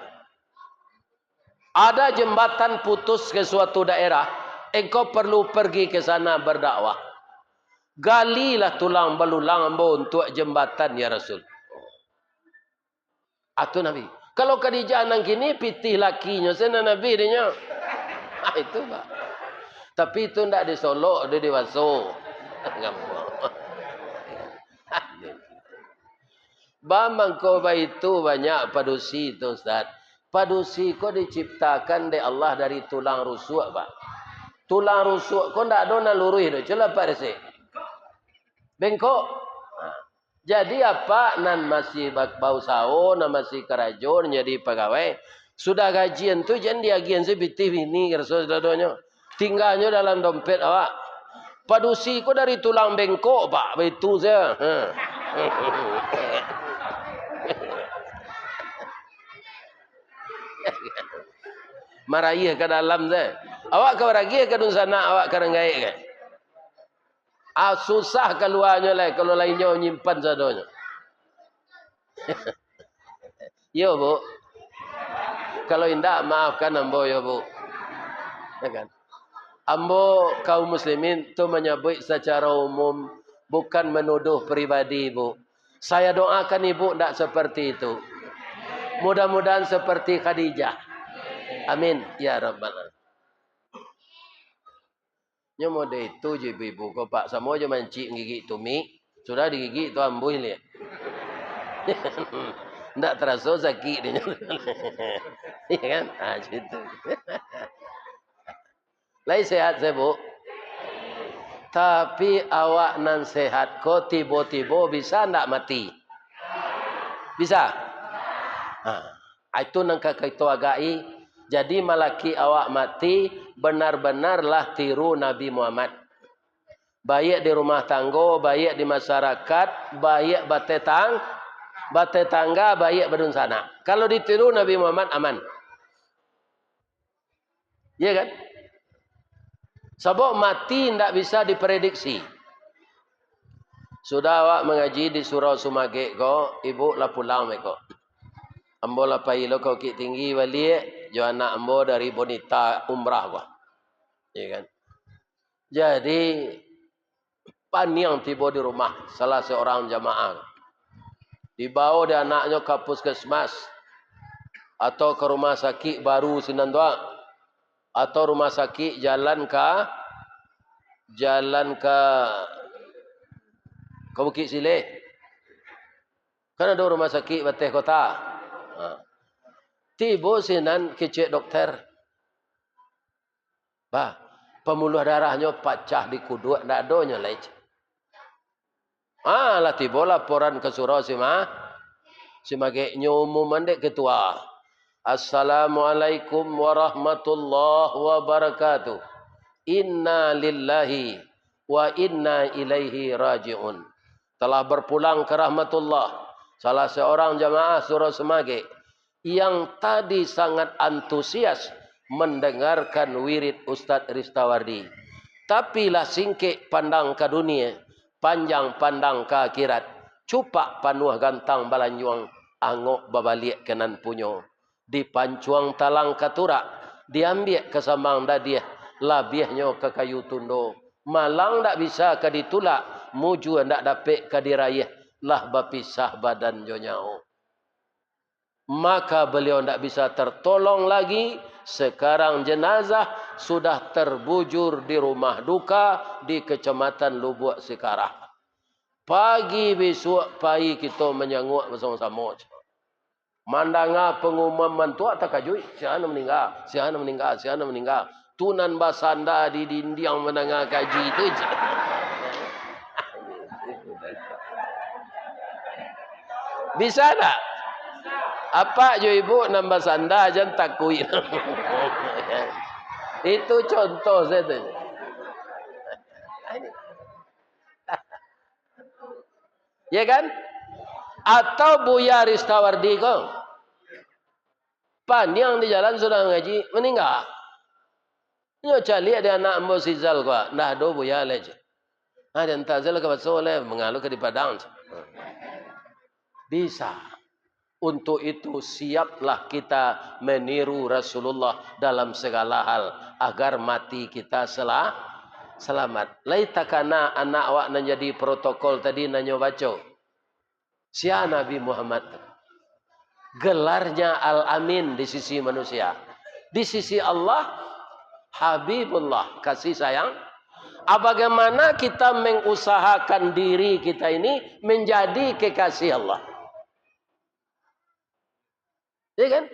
ada jembatan putus ke suatu daerah, engkau perlu pergi ke sana berdakwah. Galilah tulang belulang ambo untuak jembatan, ya Rasul." Atu Nabi. Kalau Khadijah nan kini, pitih lakinyo sajo nan Nabi dinyo. Ah, itu, Pak. Tapi itu ndak disolok, di dewasa. Gampang. Ba mangko baitu banyak padusi tu, Ustaz. Padusi ko diciptakan dek Allah dari tulang rusuk, Pak. Tulang rusuk ko ndak ado nan luruih doh, cubo lah, Pak, resek. Bengkok. Ha. Jadi, apak nan masih ba-, bausaho, nan masih karajo, nan jadi pagawai, sudah gajian tu jan diagian se pitih bini, karaso sadonyo. Tingganyo dalam dompet awak. Padusi ko dari tulang bengkok, Pak, baitu sajo. Ha. Maraih ka dalam sajo. Awak ka maraih ka dunsanak, awak ka nan gaek ka. Ah, susah kaluanyo lai, kalau lah inyo nyimpan sadonyo. Iyo, Bu. Kalau indak, maafkan ambo, yo, Bu. Ya kan? Ambo, kaum muslimin, tu manyabuik sacaro umum, bukan manuduh pribadi, Bu. Saya doakan ibu ndak seperti itu. Mudah-mudahan seperti Khadijah. Amin, ya rabbal alamin. Nyo mode itu je ibu-ibu ko, Pak. Samo jo mancik gigik tumik, sudah digigik tu ambuih liak. Ndak taraso sakik dinyo. Iya kan? Ah, situ. Lai sehat, se, Bu? Tapi awak nan sehat ko tibo-tibo bisa ndak mati? Bisa? Ha. Itu nan ka kito agai. Jadi, malaki awak mati, benar-benarlah tiru Nabi Muhammad. Baiak di rumah tanggo, baiak di masyarakat, baiak batetang-, batetangga, baiak badunsanak. Kalau ditiru Nabi Muhammad, aman. Iya kan? Sabab mati indak bisa diprediksi. Sudah awak mangaji di surau Sumagek ko, ibu lah pulang beko. Ambo lah pai lo ka Bukittinggi baliak, jo anak ambo dari Bonita umrah ko. Iya kan? Jadi, paniang tibo di rumah salah seorang jamaah. Dibawa dek anaknyo ka puskesmas, atau ka rumah sakik baru sinan tu, atau rumah sakik jalan ka, jalan ka, ka Bukik Sileh. Kan ado rumah sakik bateh kota. Ha. Tibo sinan kecek dokter. Bah, pambuluah darahnyo pacah di kuduak, ndak ado nyo lai. Ah, lah tibo laporan ka surau Sima-, Sumagek, nyo umuman dek ketua. "Assalamualaikum warahmatullahi wabarakatuh. Inna lillahi wa inna ilaihi raji'un." Telah berpulang ke rahmatullah, salah seorang jamaah surau Sumagek yang tadi sangat antusias mendengarkan wirid Ustadz Ristawardi. Tapi lah singkek pandang ka dunia, panjang pandang ka akhirat, cupak panuah gantang balanjuang, angok babaliak ka nan punyo. Dipancuang talang ka turak, diambiak ka sambang dadiah, labiahnyo ka kayu tundo. Malang ndak bisa ka ditulak, mujua ndak dapek ka diraiah, lah bapisah badan jo nyawo. Maka beliau ndak bisa tertolong lagi. Sekarang jenazah sudah terbujur di rumah duka di Kecamatan Lubuak Sikarah. Pagi bisuak pai kito manyanguak basamo-samo. Mandanga pangumuman tu, takajuik, "Sia nan maningga, sia nan maningga, sia nan maningga." Tu nan basanda di dindiang mandanga kaji tu je. Bisa tak? Apak jo ibu nan basanda, jan takuik. Itu contoh saja tu. Ya kan? Atau Buya Ristawardi ko. Paniang di jalan sudah mangaji, maningga. Nyo caliak di anak ambo si Zal ko, ndak ado Buya lai, ceh. Ah, diantak Zal ka baso lai, mangalu ka di Padang, ceh. Bisa. Untuk itu, siaplah kita meniru Rasulullah dalam segala hal, agar mati kita sela-, selamat. Lai takana anak awak nan jadi protokol tadi nan nyo baco. Sia Nabi Muhammad tu? Gelarnya Al-Amin di sisi manusia. Di sisi Allah, Habibullah, kasih sayang. Ah, bagaimana kita mengusahakan diri kita ini menjadi kekasih Allah? Ya kan?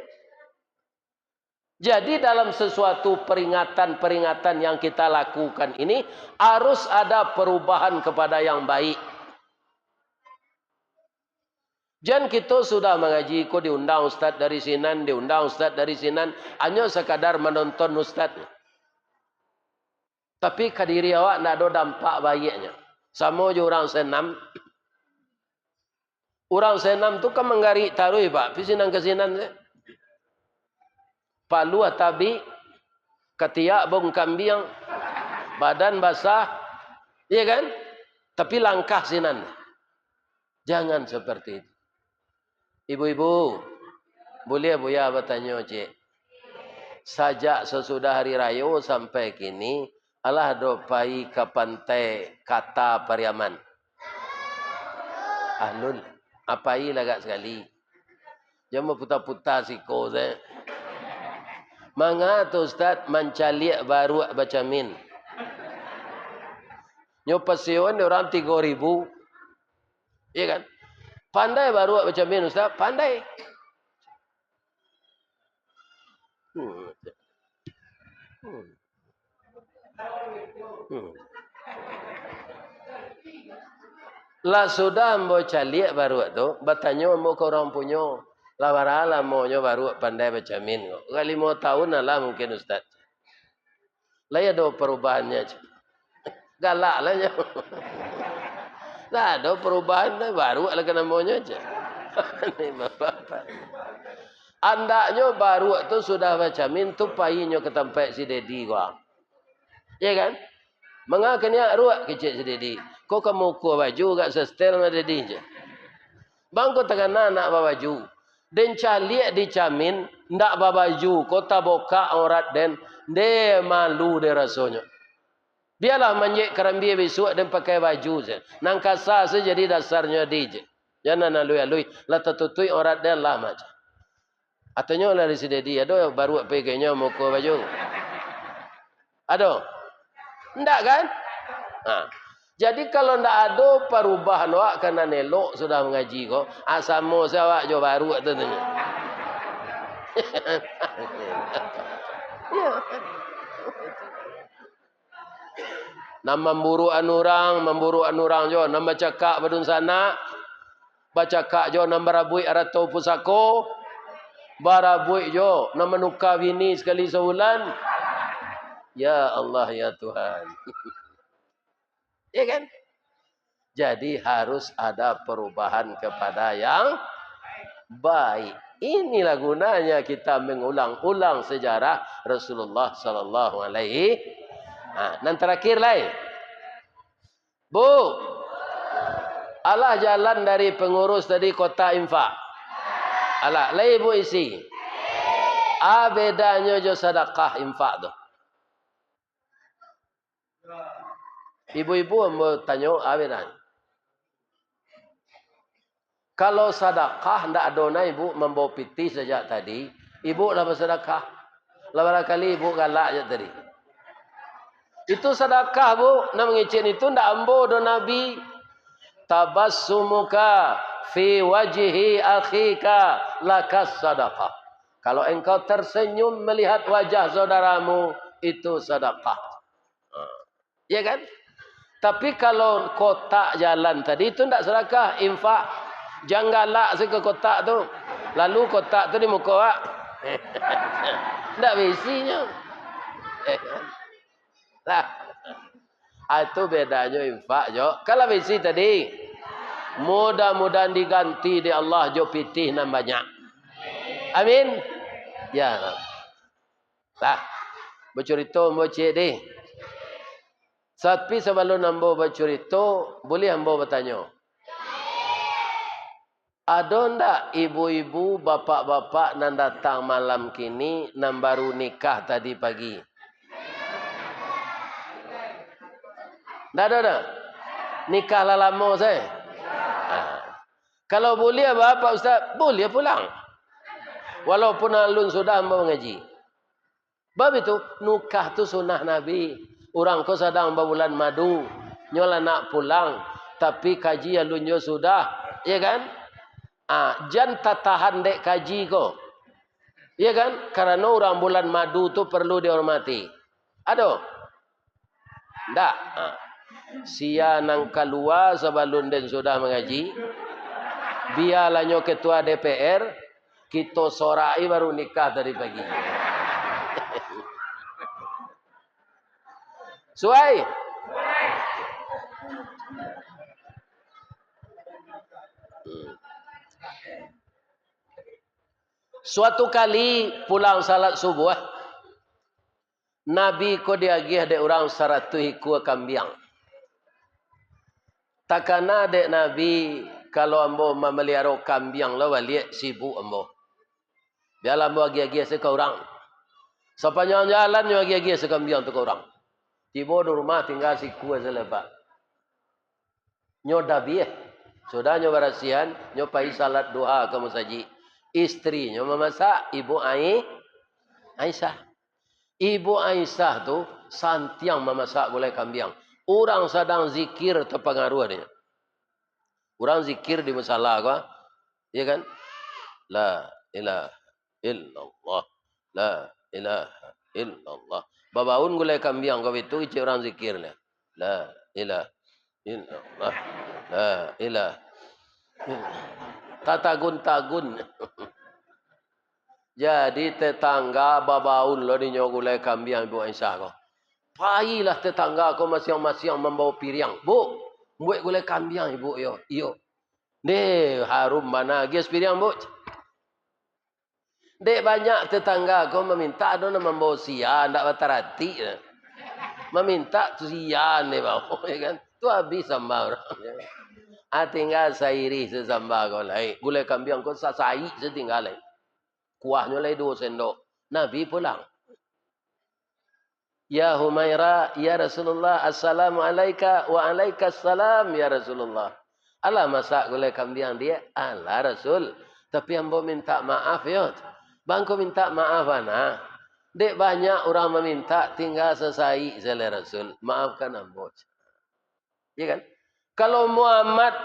Jadi, dalam sesuatu peringatan-peringatan yang kita lakukan ini, harus ada perubahan kepada yang baik. Jan kito sudah mangaji ko, diundang ustaz dari sinan, diundang ustaz dari sinan, hanyo sakadar manonton ustaz. Tapi ka diri awak ndak ado dampak baiaknyo. Samo jo urang senam. Urang senam tu kan manggarik taruih, Pak, pi sinan ka sinan se. Paluah tabik, katiak bau kambiang, badan basah, iya kan? Tapi langkah sinan. Jangan seperti itu. Ibu-ibu, buliah Buya batanyo, cik? Sajak sasudah hari rayo sampai kini, alah do pai ka pantai Kata Pariaman? Alun, apai lah agak sakali. Jan baputa-puta siko se. Manga tu, Ustaz, mancaliak baruak bacamin? Nyo pasewan dek urang tigo ribu. Iya kan? Pandai baruak bacamin, Ustaz? Pandai. Hmm. Hmm. Hmm. Lah sudah ambo caliak baruak tu, batanyo ambo ka urang punyo, "Lah bara lamonyo baruak pandai bacamin ko?" "Agak limo tahun lah mungkin, Ustaz." "Lai ado parubahannyo?" Galak lah nyo. Ndak ado parubahan, baruak lah ka namonyo, cek. Andaknyo baruak tu sudah bacamin tu, pai nyo ka tampek si Dedi ko. Iya kan? "Manga kaniak ruak?" kecek si Dedi. "Ko ka mukua baju agak sastel ma Dedi," cek. Bang ko takana anak babaju. Den caliak di camin, ndak babaju, ko tabokak aurat den, de malu den rasonyo. Bialah manjek karambia bisuak den pakai baju se. Nan kasa se jadi dasarnyo di je. Jan nan alui-alui, lah tatutuik aurat den lah macam. Atonyo lah di si Dedi, ado baruak pegenyo muko baju. Ado? Ndak kan? Ha. Jadi, kalau ndak ado parubahan awak ka nan elok sudah mangaji ko, ah, samo se awak jo baruak tu, tu. Ya. Nan mamburuakan urang, mamburuakan urang jo. Nan bacakak badunsanak, bacakak jo. Nan barabuik arato pusako, barabuik jo. Nan manuka bini sakali sabulan. Ya Allah, ya Tuhan. Ya kan? Jadi, harus ada perubahan kepada yang baik. Inilah gunanya kita mengulang-ulang sejarah Rasulullah sallallahu alaihi. Ha, nan terakhir lai. Bu, alah jalan dari pengurus tadi kotak infak. Alah, lai Bu isi. A bedanyo jo sadakah infak tu? Ibu-ibu, ambo tanyo, a bedanyo. Kalau sadakah, ndak ado na ibu mambao pitih sajak tadi, ibu lah basadakah. Lah barangkali ibu galak jak tadi. Itu sadakah, Bu, nan mangecek itu ndak ambo doh, Nabi. "Tabassumuka fi wajhi akhika lakas sadakah." Kalau engkau tersenyum melihat wajah saudaramu, itu sadakah. Ha. Ya kan? Tapi kalau kotak jalan tadi, itu ndak sadakah, infak. Jan galak se ka kotak tu. Lalu kotak tu di muko awak. Ndak baisinyo. Ya kan? Lah. Ah, itu bedanyo infak jo. Kalau baisi tadi, mudah-mudahan diganti dek Allah jo pitih nan banyak. Amin. Ya. Lah, bacurito ambo ciek deh. Tapi sabalun ambo bacurito, buliah ambo batanyo? Ado ndak ibu-ibu, bapak-bapak nan datang malam kini, nan baru nikah tadi pagi? Ndak ado doh? Nikah lah lamo se? Ah. Kalau buliah, Bapak Ustaz, buliah pulang. Walaupun alun sudah ambo mangaji. Bab itu, nukah tu sunnah Nabi. Urang ko sadang babulan madu, nyo lah nak pulang, tapi kaji alun nyo sudah, ya kan? Ah, jan tatahan dek kaji ko. Iya kan? Karano urang bulan madu tu perlu dihormati. Ado? Ndak. Ha. Sia nan kalua sabalun den sudah mangaji, bialah nyo ketua D P R, kito sorak-i baru nikah tadi pagi. Suai? Hmm. Suatu kali pulang salat subuah, Nabi ko diagiah dek urang saratuih ikua kambiang. Takana dek Nabi, kalau ambo mamaliharo kambiang lo baliak, sibuk ambo. Bialah ambo agiah-agiah se ka urang. Sapanjang jalan nyo agiah-agiah se kambiang tu ka urang. Tibo di rumah tingga sikua se lai, Pak. Nyo dabiah. Sudah nyo barasiahan, nyo pai salat duha ka masajik. Istrinyo mamasak, Ibu Ai-, Aisyah. Ibu Aisyah tu santiang mamasak gulai kambiang. Urang sadang zikir tapangaruah dek nyo. Urang zikir di musala ko, ah. Iya kan? La ilaha illallah. La ilaha illallah. Babaun gulai kambiang ko bitu, kecek urang zikir lah. La ilaha illallah. La ilaha illallah. Tatagun-tagun. Jadi tetangga babaun lo dinyo gulai kambiang Ibu Aisyah ko. Pailah tetangga ko masiang-masiang mambawa piriang. "Bu, buek gulai kambiang, Ibu, yo." "Iyo." "Deh, harum bana, agiah sapiriang, Bu." Dek banyak tetangga ko mamintak, ado nan mambawa sia, ndak bataratik. Mamintak tu sia dek bao, ya kan? Tu habis samba urang. Ah, tingga sairih se samba ko lai. Gulai kambiang ko sasaik se tingga lai. Kuahnyo lai duo sendok. Nabi pulang. "Ya Humaira, ya Rasulullah, assalamu alaika." "Wa alaikassalam, ya Rasulullah." "Alah masak gulai kambiang, Diak?" "Alah, Rasul. Tapi ambo mintak maaf, yo." "Bangko mintak maaf bana. Dek banyak urang mamintak, tingga sasaik se lai, Rasul. Maafkan ambo." Iya kan? Kalau Muhammad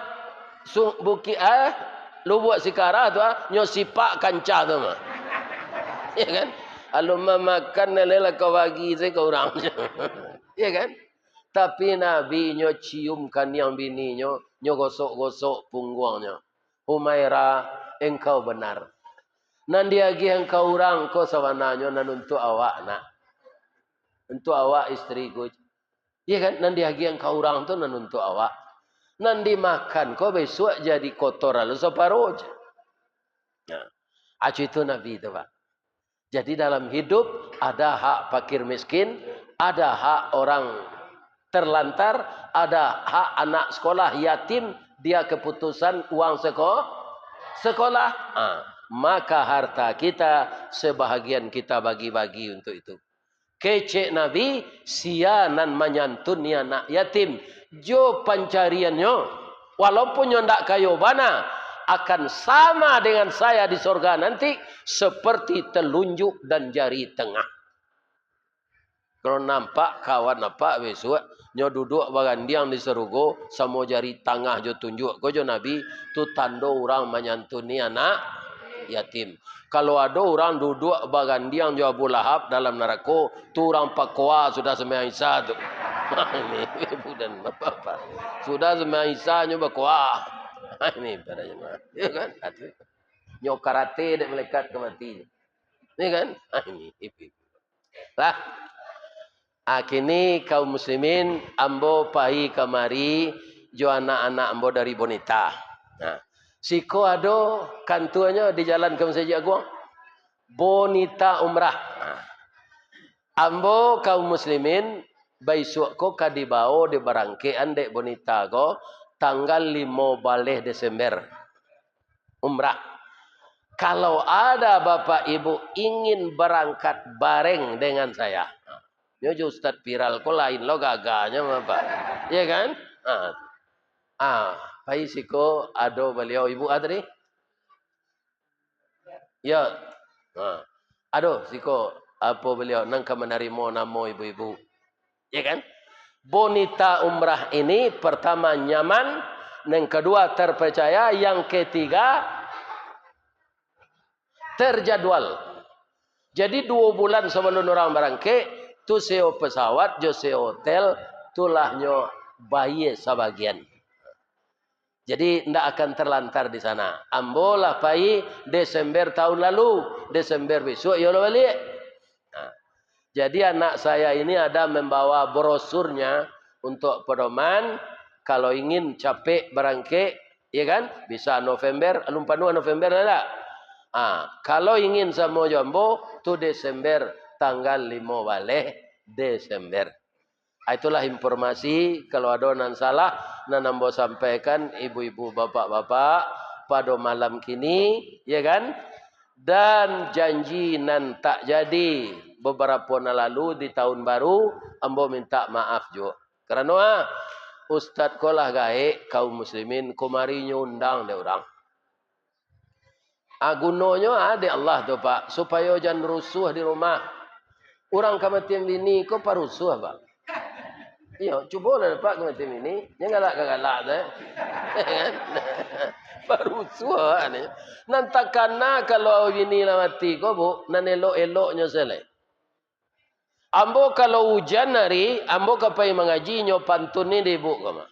Su-, Bukik, ah, Lubuak Sikarah tu, ah, nyo sipak kancah tu mah. Iya kan? Alun mamakan, lai lah ka bagi se ka urang. Iya kan? Tapi Nabi nyo cium kaniang bininyo, nyo gosok-gosok pungguangnyo. "Humaira, engkau benar. Nan diagiah engkau urang ko sabananyo nan untuak awak, nak. Untuak awak, istriku." Iya kan? Nan diagiah ka urang tu nan untuak awak. Nan dimakan ko bisuak jadi kotor lalu saparo je. Nah, acu itu Nabi tu, Pak. Jadi dalam hidup ada hak fakir miskin, ada hak orang terlantar, ada hak anak sekolah yatim, dia keputusan uang seko-, sekolah. Ah, maka harta kita sebahagian kita bagi-bagi untuk itu. Kecek Nabi, sia nan manyantuni anak yatim jo pancariannyo, walaupun nyo ndak kayo bana, akan sama dengan saya di sorga nanti, seperti telunjuk dan jari tengah. Kalau nampak kawan apak bisuak, nyo duduak bagandiang di sarugo, samo jari tangah jo tunjuak ko jo Nabi, tu tando urang manyantuni anak yatim. Kalau ado urang duduak bagandiang jo Abu Lahab dalam narako, tu urang pakoa sudah sumbayang Isya tu. Ini budak bapak-bapak. Sudah sumbayang Isya nyo bakoa. Ini para jemaah. Ya kan? Nyo karate dek malaikat ka mati. Ya kan? Ini. Lah. Ah, kini kaum muslimin, ambo pai kamari jo anak-anak ambo dari Bonita. Nah, siko ado kantuanyo di jalan ka Masajik Aguang. Bonita Umrah. Nah, ambo kaum muslimin, baisuak ko ka dibao di barangkekan dek Bonita ko, tanggal limo baleh Desember. Umrah. Kalau ada Bapak Ibu ingin berangkat bareng dengan saya. Nyo jo Ustaz Piral ko lain lo gagahnyo, Bapak. Iya kan? Ah. Ah, pai siko ado baliau Ibu ah tadi? Ya. Ah. Ado siko apo baliau nan ka manarimo namo ibu-ibu. Ya kan? Bonita Umrah ini pertama nyaman, yang kedua terpercaya, yang ketiga terjadwal. Jadi, duo bulan sabalun urang barangkek, tu sewa pesawat jo sewa hotel, tu lah nyo bayia sabagian. Jadi, ndak akan terlantar di sana. Ambo lah pai Desember tahun lalu, Desember bisuak iyo lah baliak. Nah, jadi, anak saya ini ada membawa brosurnya untuk pedoman, kalau ingin capek barangkek, ya kan? Bisa November, alun panuah November lah dak? Ah, kalau ingin samo jo ambo, tu Desember, tanggal limo baleh Desember. Ah, itulah informasi, kalau ado nan salah, nan ambo sampaikan, ibu-ibu, bapak-bapak, pado malam kini, ya kan? Dan janji nan tak jadi babarapo nan lalu di tahun baru, ambo minta maaf juo. Karano, ah, ustad ko lah gaek, kaum muslimin, kumari nyo undang dek urang. Ah, gunonyo, ah, dek Allah tu, Pak, supayo jan rusuah di rumah. Urang kamatian bini ko parusuah, Pak. Iyo, cubolah, Pak, kamatian bini. Jan galak-galak tu, eh. Parusuah ni. Nan takana kalau bini lah mati ko, Bu, nan elok-eloknyo sajo. Ambo kalau ujan ari, ambo ka pai mangaji, nyo pantun ni di ibu ko mah.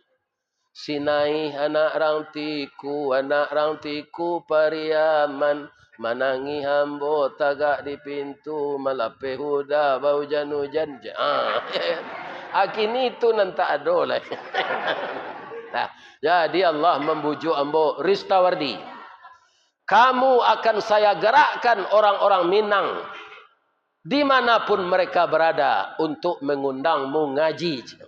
Sinaih anak rang Tiku, anak rang Tiku Pariaman, manangih ambo tagak di pintu, malapeh huda baujan-ujan. Ah, kini tu nan tak ado lai. Nah, jadi Allah mambujuk ambo, Ristawardi, kamu akan saya gerakkan orang-orang Minang di mana pun mereka berada, untuk mengundangmu ngaji.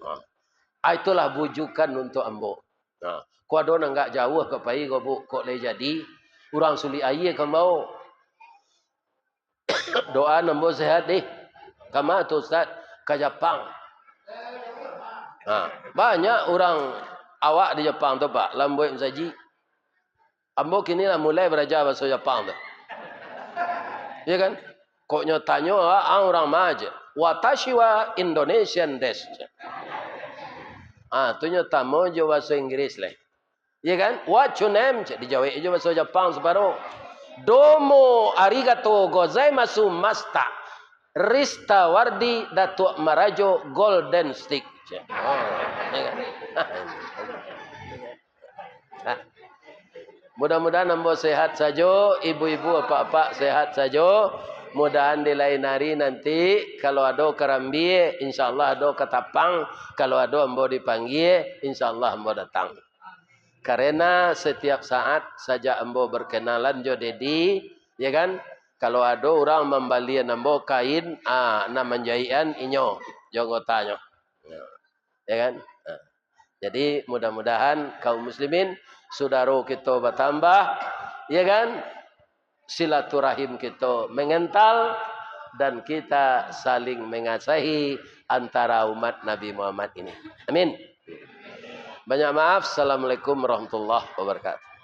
Ah, itulah bujukan untuk ambo. Nah, ko ado nan agak jauah ka pai ko, Bu, kok lai jadi, urang sulik aia ka ambo. Doa ambo sehat deh. Ka ma tu, Ustaz? Ka Japang. Nah, banyak urang awak di Japang tu, Pak, lambuik masajik. Ambo kini lah mulai baraja bahaso Japang tu. Iya kan? Kok nyo tanyo, "Ah, ang urang ma?" je. "Watashi wa Indonesian desu." Ah, tu nyo tamo jo bahaso Inggris lai. Iya kan? "What your name?" je, dijawek jo bahaso Japang saparo. "Domo arigato gozaimasu masta. Rista Wardi Datuak Marajo Golden Stick." Je. Oh, iya kan? Nah, mudah-mudahan ambo sehat sajo, ibu-ibu, apak-apak sehat sajo. Mudahan di lain ari nanti, kalau ado karambia, insyaallah ado katapang, kalau ado ambo dipanggia, insyaallah ambo datang. Karena setiap saat sajak ambo berkenalan jo Dedi, ya kan, kalau ado urang mambalian ambo kain, ah, nan manjaikan inyo, jo anggotanyo. Ya kan? Ah. Jadi, mudah-mudahan kaum muslimin, sudaro kito batambah, ya kan? Silaturahim kito mengental, dan kita saling mengasihi antara umat Nabi Muhammad ini. Amin. Banyak maaf. Assalamualaikum warahmatullahi wabarakatuh.